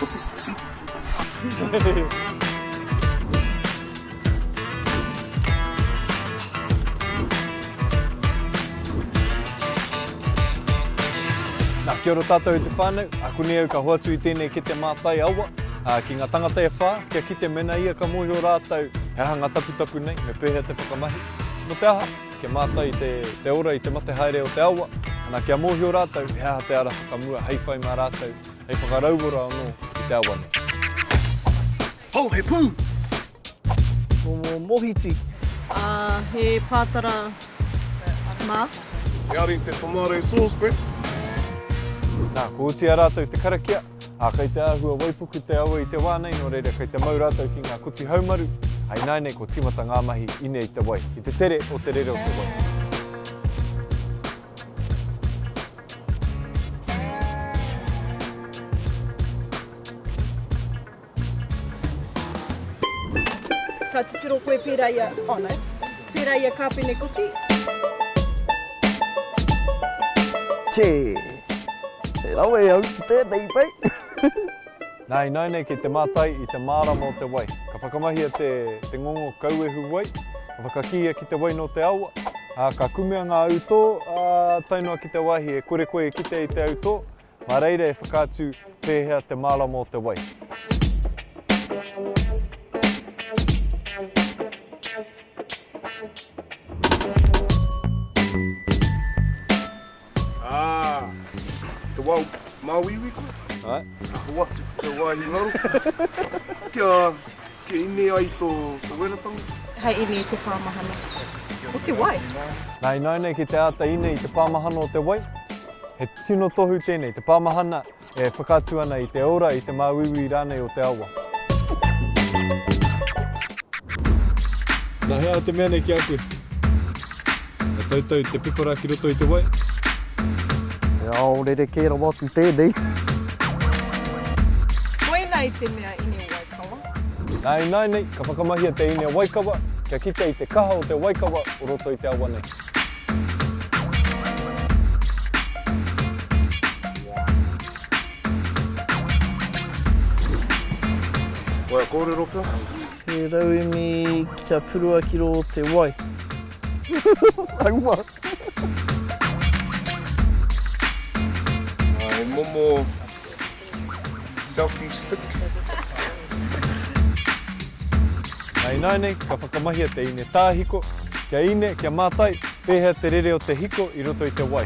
What's this? See? Nā, kia ora tātou e te whānau, akuni au ka hoatu i tēnei kete mātai awa ā, ki ngā tangata e whā, kia kite mēnā ia ka mōhio rātou he aha ngā taputapu nei, me pēhea te whakamahi. Mō te aha? Kia mātai i te, te ora, i te mate haere o te awa, ana kia mōhio rātou he aha te ara whakamua hei whai mā rātou, hei whakarauora anō i te awa nei. Ho, he pū! Momo mohiti. Ā, he pātara mā. He ari te tomato sauce koe. Nā, kua oti a rātou te karakia, ā, kei te āhua waipuku te awa i te wā nei, nō reira kei te mau rātou ki ngā koti haumaru, ā, ināianei kua tīmata ngā mahi ine i te wai, i te tere o te rere o te wai. Ka titiro koe pērā i a, oh no, pērā i a Kāpene Kuki. Tē, he rawe au ki tēnei, mate. Nā, ināianei kei te mātai i te mārama o te wai. Ka whakamahia te, te ngongo kauehu wai, ka whakakīia ki te wai nō te awa, ā, ka kumea ngā autō, ā, tae noa ki te wāhi e kore koe e kite i te autō, Mā reira e whakaatu pēhea te mārama o te wai. Ah, te wā māuiui koe? Āe. Ka hoatu ki te wāhi ngaro. Kia, kia ine ai tō, tō weratanga. Hei ine i te pāmahana o te wai. Nā, ināianei ki te āta ine i te pāmahana o te wai, He tino tohu tēnei, te pāmahana e whakaatu ana i te ora, i te māuiui rānei o te awa. Nā, he aha te mea nei ki a koe? Ka tautau te piko rā ki roto i te wai. He ao rerekē rawa atu tēnei. Koinā i te mea ine waikawa. Nā, ināianei, ka whakamahia te ine waikawa kia kite i te kaha o te waikawa o roto i te awa nei. Koia kōrero pea? He rauemi kia purua ki rō te wai. Aua! He momo Selfie stick. Nā ināianei, ka whakamahia te ine tāhiko, kia ine, kia mātai, pēhea te rere o te hiko i roto i te wai.